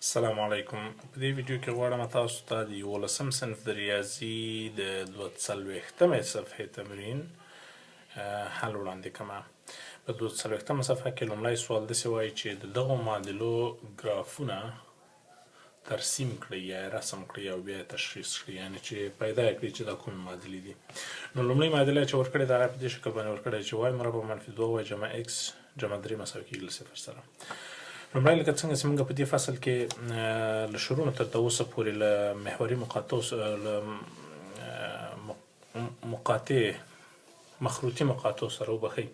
السلام علیکم. په دې ویډیو کې غواړم تاسو ته د 11 صنف د ریاضي د 42مې صفحې تمرین حل وړاندې کړم. په 42مه صفحه کې لومړی سوال داسې وایي چې د دغو معادلو ګرافونه ترسیم کړئ یا رسم کړئ او بیا تشخیص کړئ، یعنې چې پیدا یې کړئ چې دا کومې معادلې دي. نو لومړۍ معادله چې ورکړې ده هغه په دې شکل باندې ورکړې چې y مربع منفي 2 y جمع x جمع 3 مساوي کېږي له صفر سره. لومړی لکه څنګه چې موږ په دې فصل کې له شروع نه تر اوسه پورې له محوري مقاطعو له مقاطع مخروطي مقاطعو سره وبخښئ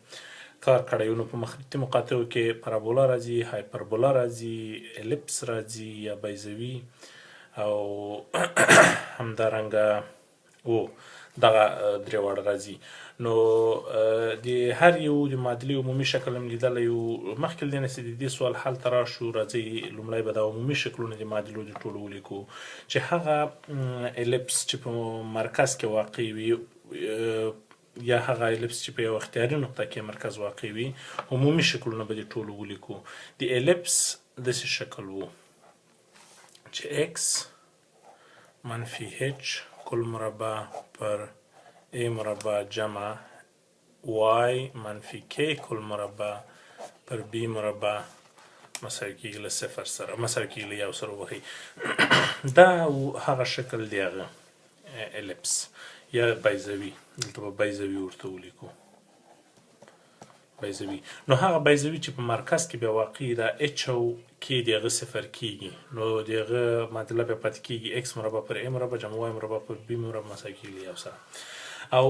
کار کړی. نو په مخروطي مقاطعو کې پارابولا راځي، هایپربولا راځي، الیپس راځي یا بیضوي او همدارنګه دغه درې واړه راځي. نو د هر یو د معادلې عمومي شکل هم لیدلی یو. مخکې له دې نه چې د دې سوال حل ته راشو، راځئ لومړی به دا عمومي شکلونه د معادلو د ټولو ولیکو چې هغه الیپس چې په مرکز کې واقع وي یا هغه الیپس چې په یو اختیاري نقطه کې مرکز واقع وي، عمومي شکلونه به د ټولو ولیکو. د الیپس داسې شکل وو چې x منفي h کل مربع پر a مربع جمع y منفي k کل مربع پر b مربع مساوي کېږي له صفر سره، مساوي کېږي له یو سره ووهئ. دا هغه شکل دی، هغه الیپس یا بیضوي، دلته به بیضوي ورته ولیکو، بیضوي. نو هغه بیضوي چې په مرکز کې بیا واقع ده، h او k د هغه صفر کېږي، نو د هغه معادله بیا پاتې کېږي x مربع پر a مربع جمع y مربع پر b مربع مساوي کېږي له یو سره. او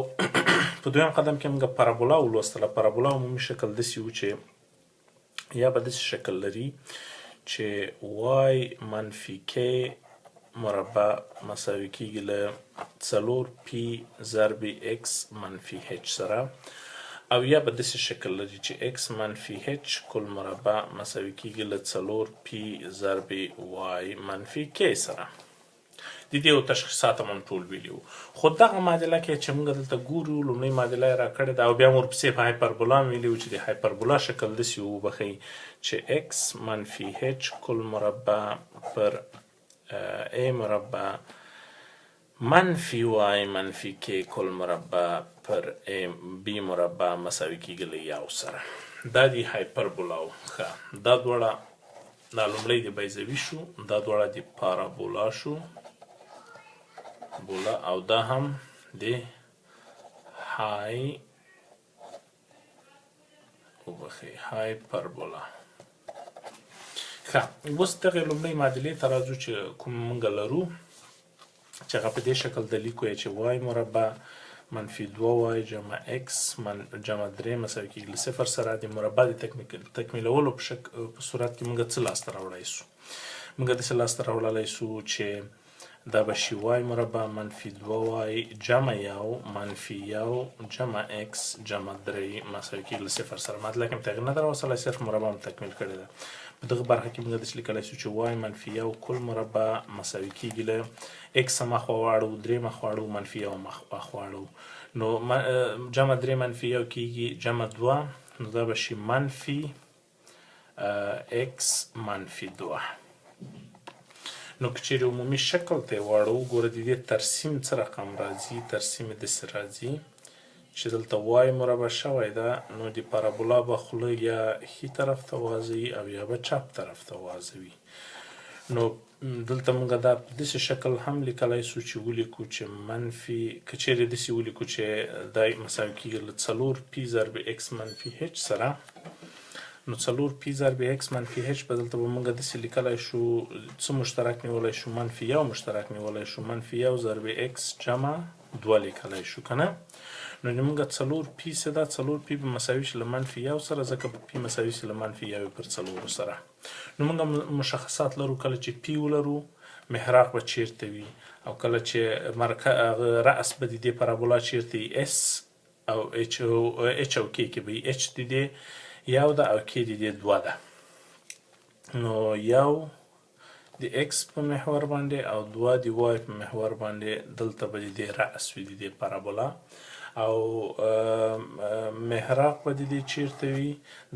په دویم قدم کې موږ پارابولا ولوستله. پارابولا عمومي شکل داسې و چې یا به داسې شکل لري چې y منفي k مربع مساوي کېږي له 4 p ضرب x منفي h سره، او یا به داسې شکل لري چې x منفي h کل مربع مساوي کېږي له 4 p ضرب y منفي k سره. د دې یو تشخیصات هم ټول ویلي وو. خو دغه معادله کې چې موږ دلته ګورو، لومړۍ معادله یې راکړې ده او بیا مو ورپسې په هایپربولا هم ویلي وو چې د هایپربولا شکل داسې وبښئ چې x منفي h کل مربع پر a مربع منفي y منفي k کل مربع پر a b مربع مساوي کېږي له یو سره. دا دی هایپربولا و. ښه، دا دواړه، دا لومړی د بیضوي شو، دا دواړه د پارابولا شو بولا، او دا هم د های وبخښئ هایپربولا. ښه، اوس دغې لومړۍ معادلې ته راځو چې کوم موږ لرو، چې هغه په دې شکل د لیکو یې چې y مربع منفي 2 y جمع x جمع 3 مساوي کېږي له صفر سره. د مربع د تکمیلولو په صورت کې موږ څه لاسته راوړی سو؟ موږ داسې لاسته راوړلی سو چې دا به شي y مربع منفي 2 y جمع 1 منفي 1 جمع x جمع 3 مساوي کېږي له صفر سره. معادله کې مې تغیر نه ده راوستلی، صرف مربع مې تکمیل کړې ده. په دغه برخه کې موږ داسې لیکلی شو چې y منفي 1 کل مربع مساوي کېږي له x هم اخوا واړو، 3 هم اخوا واړو، منفي 1 هم اخوا واړو. نو جمع 3 منفي 1 کېږي جمع 2، نو دا به شي منفي x منفي 2. نو که چېرې عمومي شکل ته یې واړو، ګوره د دې ترسیم څه رقم راځي؟ ترسیم یې داسې راځي چې دلته y مربع شوی ده، نو د پارابولا به خوله یا ښي طرف ته وازوي او یا به چپ طرف ته وازوي. نو دلته موږ دا په داسې شکل هم لیکلی سو چې ولیکو چې منفي، که چېرې داسې ولیکو چې دا مساوي کېږي له 4 p ضرب x منفي h سره، نو 4 p ضرب x منفي h به دلته به موږ داسې لیکلی شو، څه مشترک نیولی شو؟ منفي 1 مشترک نیولی شو، منفي 1 ضرب x جمع 2 لیکلی شو که نه؟ نو موږ 4 p څه ده؟ 4 p به مساوي شي له منفي 1 سره، ځکه p مساوي شي له منفي 1 پر 4 سره. نو موږ مشخصات لرو، کله چې p ولرو محراق به چیرته وي، او کله چې رأس به د دې پارابولا چیرته وي، s او h او k کې به وي. h د دې 1 ده او k د دې 2 ده. نو 1 د x په محور باندې او 2 د y په محور باندې دلته به د دې رأس وي د دې پارابولا، او محراق به د دې چیرته وي؟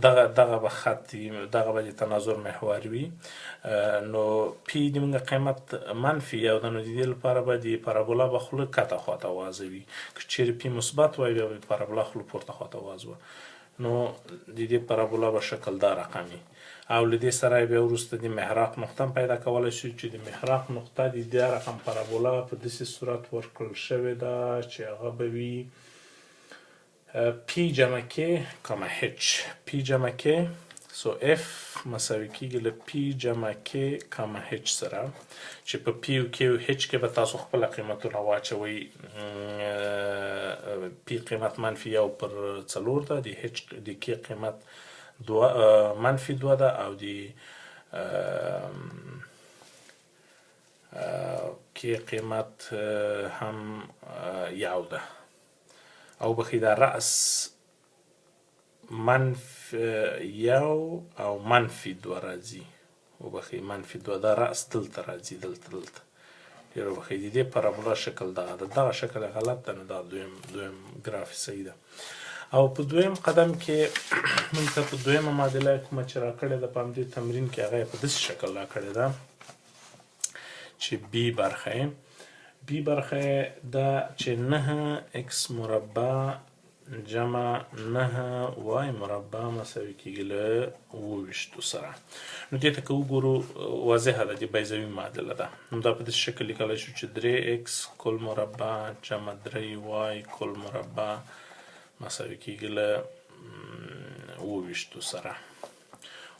دغه به خط وي، دغه به د تناظر محور وي. نو پی د موږ قیمت منفي یو ده، نو د دې لپاره به د پارابولا به خوله کته خواته وازه وي. که چیرې پی مثبت وای بیا به د پارابولا خوله پورته خواته واز وه. نو د دې پارابولا به شکل دا رقم وي. او له دې سره بیا وروسته د محراق نقطه هم پیدا کولی شو چې د محراق نقطه د دې رقم پارابولا په داسې صورت ورکړل شوې ده چې هغه به وي پی جمع کې کاما هچ، پی جمع کې، سو اف مساوي کېږي له پی جمع کې کاما هچ سره، چې په پی او کې او هچ کې به تاسو خپله قیمتونه واچوئ. پی قیمت منفي 1/4 ده، د هچ د کې قیمت منفي 2 ده، او د کې قیمت هم 1 ده. او بخښئ دا رأس منفي 1 او منفي 2 راځي. وبخښئ منفي 2 دا رأس دلته راځي، دلته ډېر وبخښئ. د دې پارابولا شکل دغه ده، دغه شکل یې غلط ده، نو دا دویم ګراف یې صحیح ده. او په دویم قدم کې موږ ته په دویمه معادله کومه چې راکړې ده په همدې تمرین کې، هغه یې په داسې شکل راکړې ده چې بی برخه یې، بی برخه یې ده چې 9 اکس مربع جمع 9 وای مربع مساوي کېږي له 27 سره. نو دې ته که وګورو واضحه ده، د بیضوي معادله ده. نو دا په داسې شکل لیکلی شو چې 3 اکس کل مربع جمع 3 وای کل مربع مساوي کېږي له 27 سره.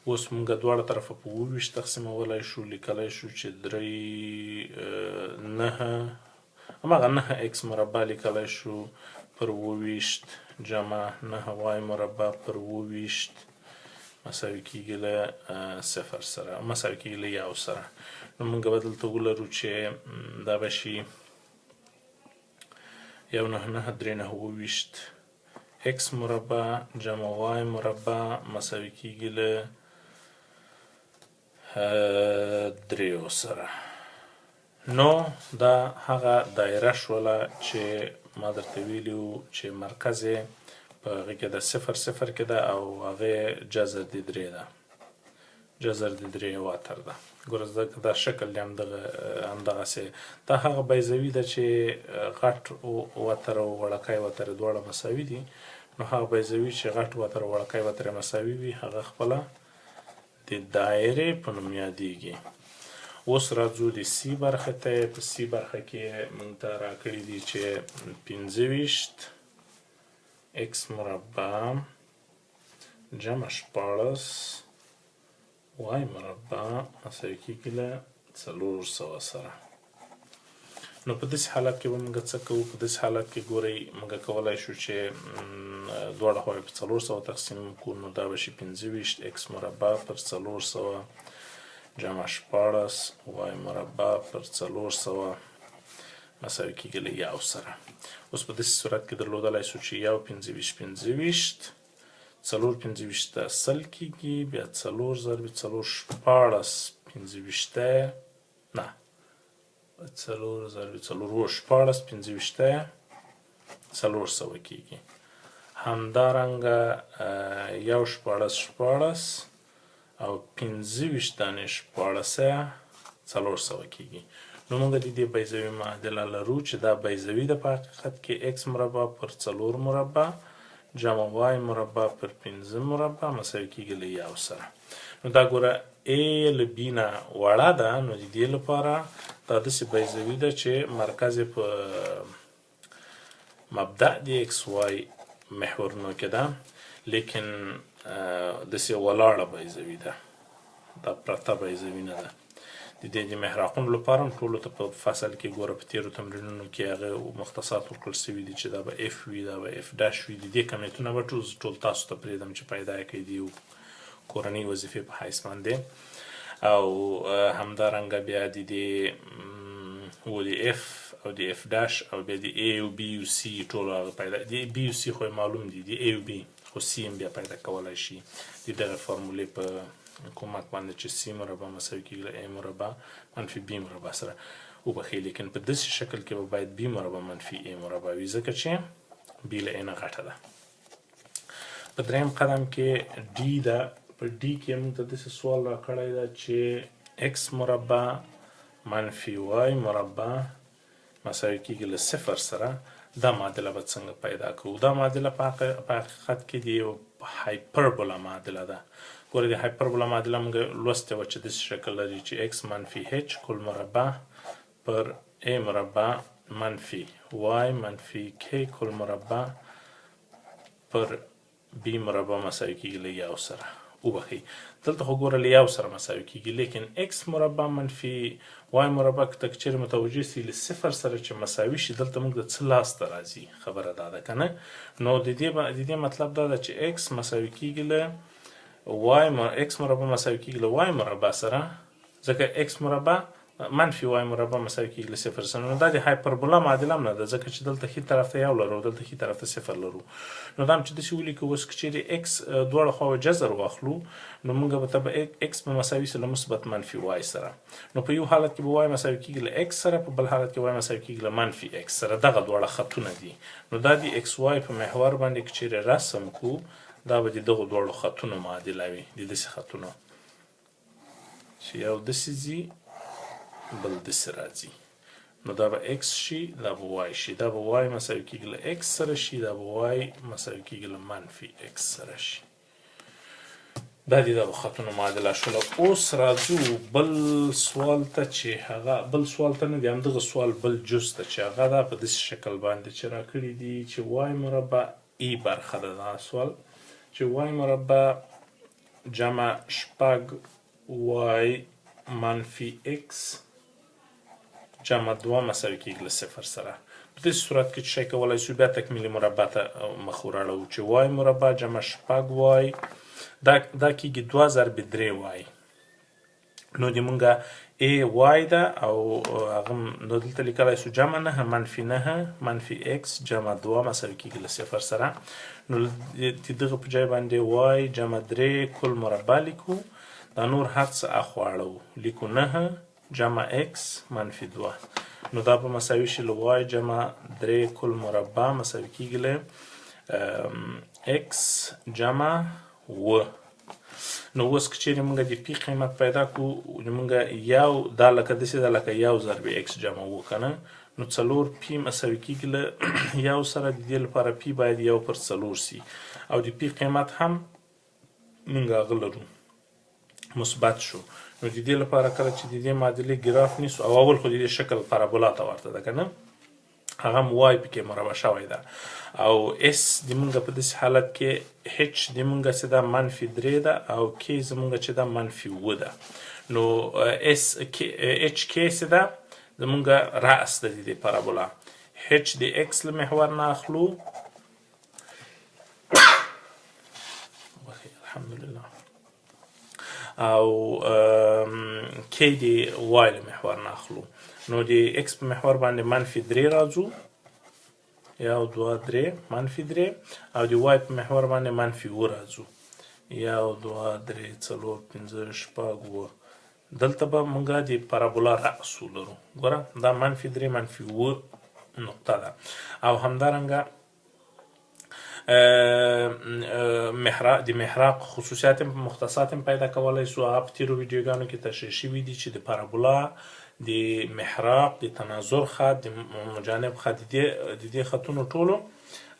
اوس موږ دواړه طرفه په 27 تقسیمولی شو، لیکلی شو چې 3 9 هماغه 9 اکس مربع لیکلی شو پر 27 جمع 9 وای مربع پر 27 مساوي کېږي له 0 سره، مساوي کېږي له 1 سره. نو موږ به دلته ولرو چې دا به شي 1 9 9 3 9 27 اکس مربع جمع وای مربع مساوي کېږي له 3 سره. نو دا هغه دایره شوله چې ما درته ویلي وو چې مرکز یې په هغې کې ده 0 0 کې ده، او هغې جذر د 3 ده، جذر د 3 وتر ده. ګوره ځکه دا شکل دی همدغسې، دا هغه بیضوي ده چې غټ وتر او وړکی وتر دواړه مساوي دي. نو هغه بیضوي چې غټ وتر او وړکی وتر مساوي وي هغه خپله د دایرې په نوم یادېږي. اوس راځو د سی برخې ته. په سی برخه کې موږ ته راکړي دي چې 25 اکس مربع جمع 16 وای مربع مساوي کېږي له 400 سره. نو په داسې حالت کې به موږ څه کوو؟ په داسې حالت کې ګورئ موږ کولی شو چې دواړه خواوې په 400 تقسیم کړو. نو دا به شي 25 اکس مربع پر 400 جمع 16 وای مربع پر 400 مساوي کېږي له 1 سره. اوس په داسې صورت کې درلودلی شو چې 1 25 25 4 25 ته 100 کېږي، بیا 4 ضرب 4 16 25 ته نه 4 ضرب 4 16 25 ته 400 کېږي. همدارنګه 1 16 16 او 25 دانې 16 400 کېږي. نو موږ د دې بیضوي معادله لرو چې دا بیضوي ده په حقیقت کې اکس مربع پر 4 مربع جمع وای مربع پر 5 مربع مساوي کېږي له 1 سره. نو دا ګوره ا له بی نه وړه ده، نو د دې لپاره دا داسې بیضوي ده چې مرکز یې په مبدأ د ایکس وای محورونو کې ده، لیکن داسې ولاړه بیضوي ده، دا پرته بیضوي نه ده. د دې د محراقونو لپاره هم ټولو ته په فصل کې ګوره په تېرو تمرینونو کې هغه مختصات ورکړل شوي دي چې دا به اف وي، دا به اف ډش وي. د دې کمیتونه به ټول تاسو ته پرېږدم چې پیدا یې کړئ د یو کورنۍ وظیفې په حیث باندې. او همدارنګه بیا د دې و د اف او د اف ډش او بیا د ای او بی او سی ټول هغه پیدا، د بی او سی خو یې معلوم دي، د ای او بی خو سی هم بیا پیدا کولی شي د دغه فارمولې په کومک باندې چې سی مربع مساوي کېږي له ای مربع منفي بی مربع سره وبښئ. لیکن په داسې شکل کې به باید بی مربع منفي ای مربع وي، ځکه چې b له a نه غټه ده. په دریم قدم کې d ده. په d کې موږ ته داسې سوال راکړی ده چې x مربع منفي y مربع مساوي کېږي له صفر سره. دا معادله به څنګه پیدا کوو؟ دا معادله په حقیقت کې د یو هایپربولا معادله ده. ګوره د هایپربولا معادله موږ لوستې وه چې داسې شکل لري چې x منفي h کل مربع پر a مربع منفي y منفي k کل مربع پر b مربع مساوي کېږي له یو سره. وبخښئ، دلته خو ګوره له یو سره مساوي کېږي، لیکن x مربع منفي y مربع که ته چېرې متوجه سي له صفر سره چې مساوي شي، دلته موږ د څه لاسته راځي؟ خبره دا ده که نه؟ نو د دې مطلب دا ده چې x مساوي کېږي له y، x مربع مساوي کېږي له y مربع سره، ځکه x مربع منفي y مربع مساوي کېږي له صفر سره. نو دا د هایپربولا معادله هم نه ده، ځکه چې دلته ښي طرف ته یو لرو او دلته ښي طرف ته صفر لرو. نو دا هم چې داسې ولیکو، اوس که چېرې x دواړه خواوو جذر واخلو، نو موږ به ته به x به مساوي سي له مثبت منفي y سره. نو په یو حالت کې به y مساوي کېږي له x سره، په بل حالت کې y مساوي کېږي له منفي x سره. دغه دواړه خطونه دي. نو دا د x y په محور باندې که چېرې رسم کو، دا به د دغو دواړو خطونو معادله وي، د داسې خطونو چې یو داسې ځي بل داسې راځي. نو دا به x شي، دا به y شي، دا به y مساوي کېږي له x سره شي، دا به y مساوي کېږي له منفي x سره شي. دا د دغو خطونو معادله شوله. اوس راځو بل سوال ته چې هغه بل سوال ته نه دی، همدغه سوال بل جز ته چې هغه دا په داسې شکل باندې چې راکړي دي چې y مربع ای برخه ده. دا سوال چې y مربع جمع شپږ y منفي x جمع دوه مساوي کېږي له صفر سره. په دې صورت کې چې شی کولی شو، بیا تکمیلي مربع ته مخ وراړوو چې y مربع جمع شپږ y دا کېږي دوه ضرب درې y. نو د مونږه a y ده او هغه نو دلته لیکلی شو جمع نهه منفي نهه منفي x جمع دوه مساوي کېږي له صفر سره. نو د دغه په ځای باندې y جمع درې کل مربع لیکو، دا نور هر څه اخوا اړوو، لیکو نهه جمع x منفي دوه. نو دا به مساوي شي له y جمع درې کل مربع مساوي کېږي له x جمع اووه. نو اوس که چېرې موږ د پی قیمت پیدا کړو، نو موږ یو دا لکه داسې ده لکه یو ضرب x جمع اووه که نه، نو څلور پی مساوي کېږي له یو سره. د دې لپاره پی باید یو پر څلور سي، او د پی قیمت هم موږ هغه لرو مثبت شو. نو د دې لپاره کله چې د دې معادلې ګراف نیسو، او اول خو د دې شکل پارابولا ته ورته ده که نه، هغه هم y پکې مربع شوی ده، او s د مونږ په داسې حالت کې h د مونږ چې ده منفي درې ده، او k زمونږ چې ده منفي اووه ده. نو s k h k چې ده زمونږ رأس ده د دې پارابولا. h د x له محور نه اخلو، الحمدلله، او k د y له محور نه اخلو. نو د x په محور باندې منفي درې راځو، یو دوه درې منفي درې، او د y په محور باندې منفي اووه راځو، یو دوه درې څلور پنځه شپږ اووه. دلته به موږ د پارابولا رأس ولرو. ګوره دا منفي درې منفي اووه نقطه ده. او همدارنګه د محراق خصوصیات هم مختصات هم پیدا کولی سو. هغه په تېرو ویډیوګانو کې تشریح شوي دي چې د پارابولا د محراق د تناظر خط د مجانب خط د دې خطونو ټولو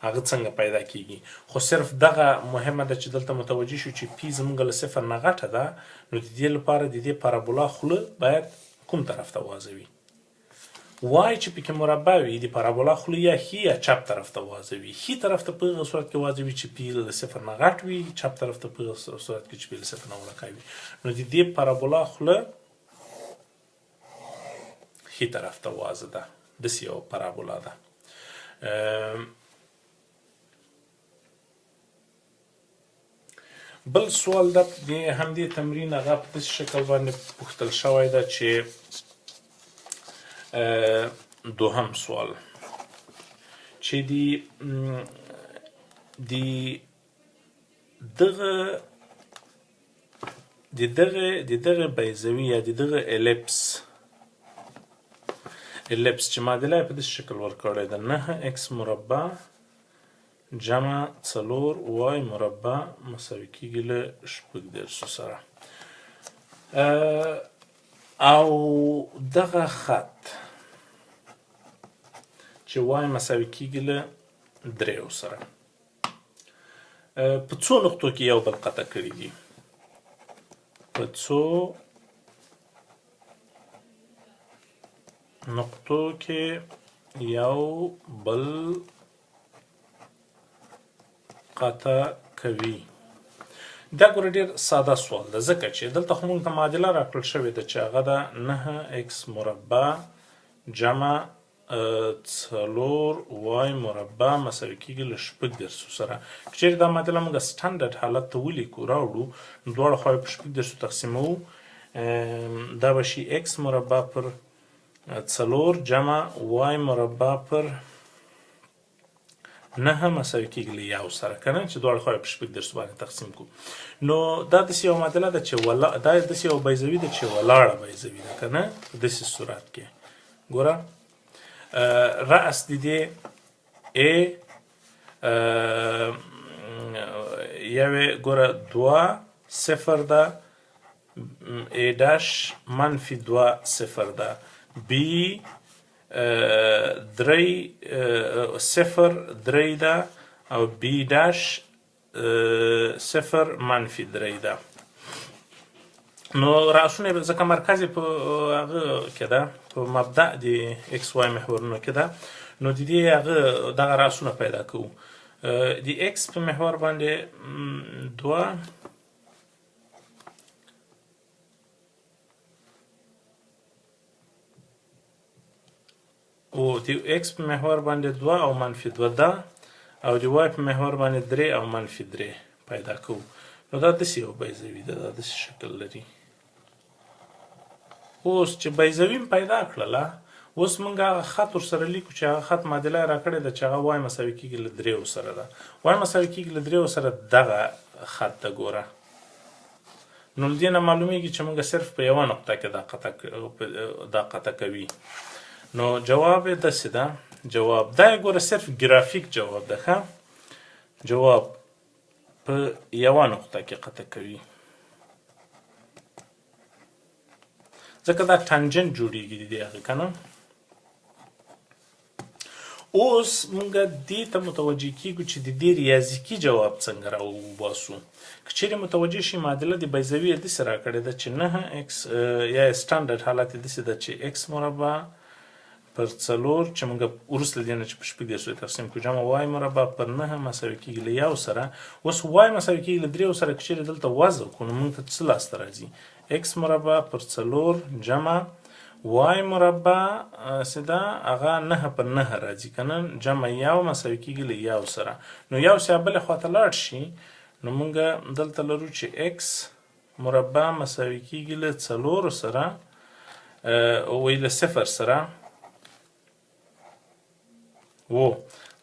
هغه څنګه پیدا کیږي. خو صرف دغه مهمه ده چې دلته متوجه شو چې پی زموږ له صفر نه غټه ده، نو د دې لپاره د دې پارابولا خوله باید کوم طرف ته وازوي. وای چې پکې مربع وي د پارابولا خوله یا ښي یا چپ طرف ته وازوي. ښي طرف ته په هغه صورت کې وازوي چې پی له صفر نه غټ وي، چپ طرف ته په هغه صورت کې چې پی له صفر نه وړوکی وي. نو د دې پارابولا خوله ښي طرف ته وازه ده، داسې یوه پارابولا ده. بل سوال ده د همدې تمرین، هغه په داسې شکل باندې پوښتل شوی ده چې دوهم سوال چې د دغه د دغه د دغه بیضوي یا د دغه الیپس چې معادله یې په داسې شکل ورکړې ده، نهه ایکس مربع جمع څلور وای مربع مساوي کېږي له 36 سره. او دغه خط چې وای مساوي کېږي له 3 سره په څو نقطو کې یو بل قطع کړي دي؟ په څو نقطو کې یو بل قطع کوي؟ دا ګوره ډېر ساده سوال ده، ځکه چې دلته خو موږ ته معادله راکړل شوې ده چې هغه ده 9 ایکس مربع جمع 4 وای مربع مساوي کېږي له 36 سره. که چېرې دا معادله موږ سټنډرډ حالت ته ولیکو راوړو، نو دواړه خواوې په 36 تقسیموو، دا به شي ایکس مربع پر 4 جمع وای مربع پر 9 مساوي کېږي له 1 سره، که نه چې دواړه خواوې په 36 باندې تقسیم کړو. نو دا داسې یوه معادله ده چې دا داسې یوه بیضوي ده چې ولاړه بیضوي ده، که نه په داسې صورت کې ګوره رأس د دې ا یوې ګوره 2 0 ده، ا ډش منفي 2 0 ده، بي 3 0 3 ده، او بي ډش 0 منفي 3 ده. نو رأسونه یې ځکه مرکز یې په هغه کې ده، په مبدأ د ایکس وای محورونو کې ده، نو د دې هغه دغه رأسونه پیدا کوو. د ایکس په محور باندې 2 او د ایکس په محور باندې 2 او منفي 2 ده، او د وای په محور باندې 3 او منفي 3 پیدا کوو. نو دا داسې یو بیضوي ده، دا داسې شکل لري. اوس چې بیضوي مې پیدا کړله، اوس موږ هغه خط ورسره لیکو چې هغه خط معادله یې راکړې ده چې هغه وای مساوي کېږي له 3 سره ده. وای مساوي کېږي له 3 سره دغه خط ده ګوره. نو له دې نه معلومیږي چې موږ صرف په یوه نقطه کې دا قطع کوي. نو جواب یې داسې ده، جواب دا یې ګوره صرف ګرافیک جواب ده، ښه جواب په یوه نقطه کې قطع کوي، ځکه دا ټانجنټ جوړیږي د دې هغه، که نه؟ اوس موږ دې ته متوجه کیږو چې د دې ریاضیکي جواب څنګه راوباسو. که چېرې متوجه شي معادله د بیضوي یې داسې راکړې ده چې 9 ایکس یا سټنډرډ حالت یې داسې ده چې ایکس مربع پر 4 چې موږ وروسته له دې نه چې په 36 یې تقسیم کړو جمع وای مربع پر 9 مساوي کېږي له 1 سره. اوس وای مساوي کېږي له 3 سره، که چېرې دلته وضع کړو نو موږ ته څه لاسته راځي؟ ایکس مربع پر 4 جمع وای مربع څه ده هغه 9 پر 9 راځي، که نه جمع 1 مساوي کېږي له 1 سره. نو 1 چې بلې خواته لاړ شي نو موږ دلته لرو چې ایکس مربع مساوي کېږي له 4 سره وی له 0 سره و،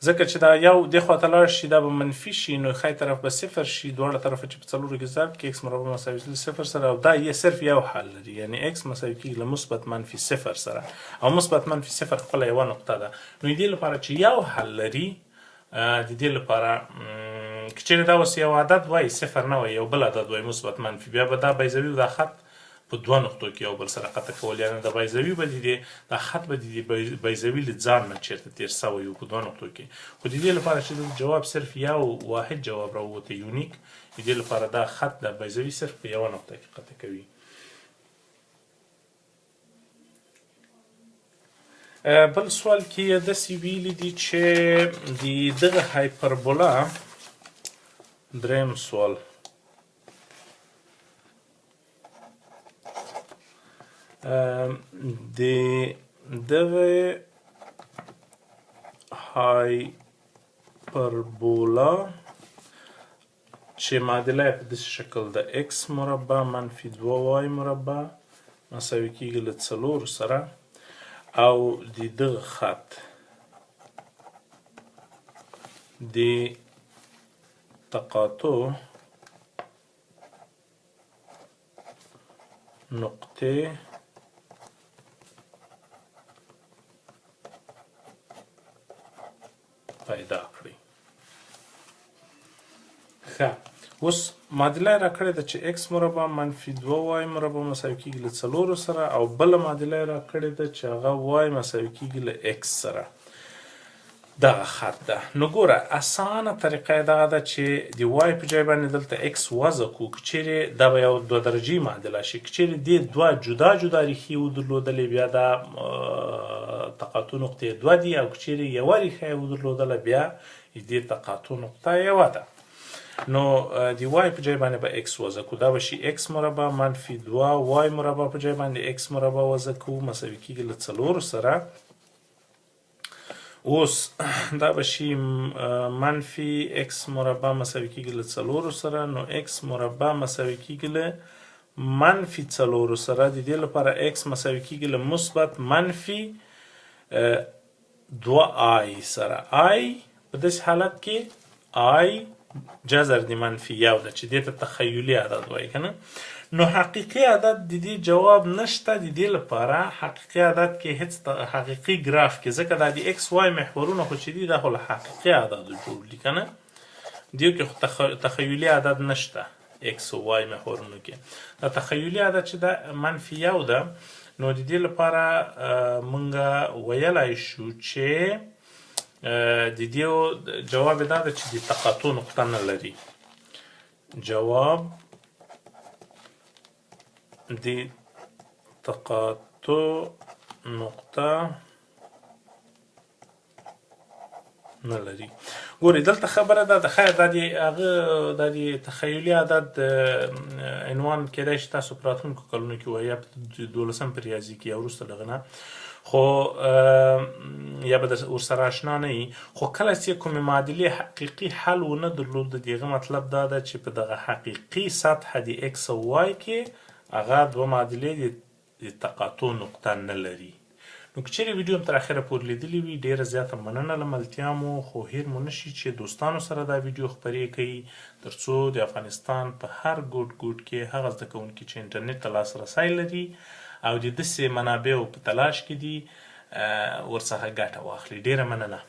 ځکه چې دا یو دې خواته لاړ شي دا به منفي شي، نو ښی طرف به 0 شي، دواړه طرفه چې په 4 کې ضرب کړي ایکس مربع مساوي له 0 سره، او دا یې صرف یو حل لري، یعنی ایکس مساوي کېږي له مثبت منفي 0 سره، او مثبت منفي 0 خپله یوه نقطه ده. نو دې لپاره چې یو حل لري، د دې لپاره که چېرې دا اوس یو عدد وای 0 نه وای یو بل عدد وای مثبت منفي، بیا به دا بیضوي او دا خط په 2 نقطو کې یو بل سره قطع کول، یعنی د بیضوي به د دې دا خط به د دې بیضوي له ځان نه چېرته تېر سوی و په 2 نقطو کې. خو د دې لپاره چې د جواب صرف یو واحد جواب راووتی یونیک، د دې لپاره دا خط د بیضوي صرف په یوه نقطه کې قطع کوي. بل سوال کې یې داسې ویلي دي چې د دغه هایپربولا دریم سوال د دغه هایپربولا چې معادله یې په داسې شکل ده ایکس مربع منفي 2 وای مربع مساوي کېږي له 4 سره، او د دغه خط د تقاطع نقطې پیدا کړئ. اوس معادله یې راکړې ده چې x مربع منفي دوه y مربع مساوي کېږي له څلورو سره، او بله معادله یې راکړې ده چې هغه y مساوي کېږي له x سره. دغه خط ده. نو ګوره، اسانه طریقه یې دغه ده چې د y په ځای باندې دلته x وضع کړو. که چیرې دا به یو دوه درجې معادله شي، که چیرې دې دوه جدا جدا ریښې ودرلودلې بیا دا تقاطع نقطې دوه دي، او که چیرې یوه ریښه یې ودرلودله بیا دې تقاطع نقطه یوه ده. نو د y په ځای باندې به x وضع کړو، دا به شي x مربع منفي دوه y مربع په ځای باندې x مربع وضع کوو مساوي کېږي له څلورو سره. اوس دا به شي منفي x مربع مساوي کېږي له څلورو سره، نو x مربع مساوي کېږي له منفي څلورو سره. د دې لپاره x مساوي کېږي له مثبت منفي دوه آی سره. آی په داسې حالت کې آی جذر د منفي یو ده چې دې ته تخیلي عدد وایي که نه. نو حقیقي عدد د دې جواب نشته. د دې لپاره حقیقي عدد کې هیڅ حقیقي ګراف کې، ځکه دا د ایکس وای محورونه خو چې دي دا خو له حقیقي عددو جوړ دي که نه، دیو کې خو تخیلي عدد نشته ایکس او وای محورونو کې. دا تخیلي عدد چې دا منفي یو ده، نو د دې لپاره مونږ ویلای شو چې د دې جواب دا ده چې د تقاطع نقطه نه لري. جواب د تقاطع نقطه نه لري. ګورئ دلته خبره ده، خیر دا د هغه دا د تخیلي عدد عنوان کېدای شي تاسو په راتلونکو کلونو کې ووایئ، یا په دولسم په ریاضي کې یا وروسته دغه نه، خو یا به ورسره آشنا نه یي. خو کله چې کومې معادلې حقیقي حل ونه درلود، د هغه مطلب دا ده چې په دغه حقیقي سطح د ایکس او وای کې هغه دوه معادلې د تقاطع نقطه نه لري. نو که چیرې ویډیو هم تر اخره پورې لیدلې وي، ډېره زیاته مننه له ملتیا مو. خو هېر مو نه شي چې دوستانو سره دا ویډیو خپرې کړئ، تر څو د افغانستان په هر ګوټ ګوټ کې هغه زده کوونکي چې انټرنیټ ته لاسرسی لري او د داسې منابعو په تلاش کې دي ورڅخه ګټه واخلي. ډېره مننه.